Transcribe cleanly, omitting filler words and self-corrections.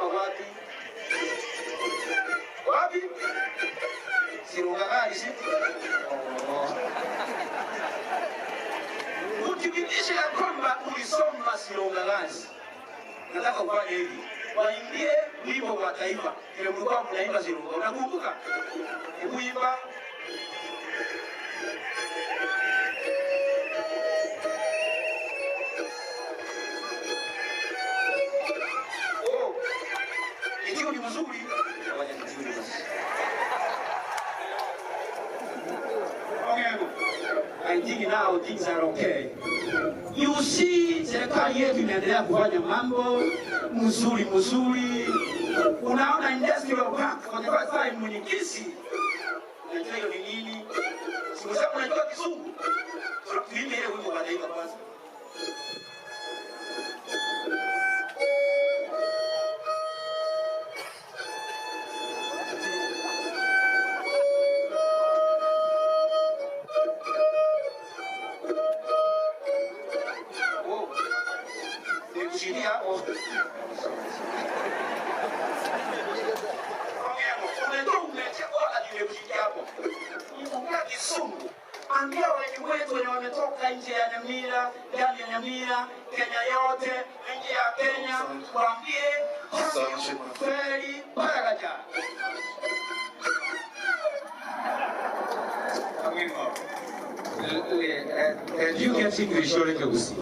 Ulisoma wapi? Wapi? Sirunga si? Oh. Uthibitishe ya kwamba ulisoma Sirunga. Nataka ufanye hivi. Waimbie wimbo wa taifa. Ile mlikuwa mnaimba Sirunga. Unakumbuka? Hebu imba. Oh. Ikiwa ni mzuri, wacha nijue basi. Okay. I think now things are okay. You see, serikali yetu inaendelea kufanya mambo mzuri mzuri. Unaona industrial park for the first time Munyikisi. Unajua hiyo ni nini? Si msema unajua Kizungu? Tuimbe ile wimbo wa taifa kwanza. Oh. Nikushindia hapo. Unajua umechekwa hadi nimekushindia hapo. Ongea Kizungu. Ambia wenye wetu wenye wametoka nje ya Nyamira, ndani ya Nyamira, Kenya yote, nje ya Kenya, waambie feri barakaja. Do you get English or Ekegusii?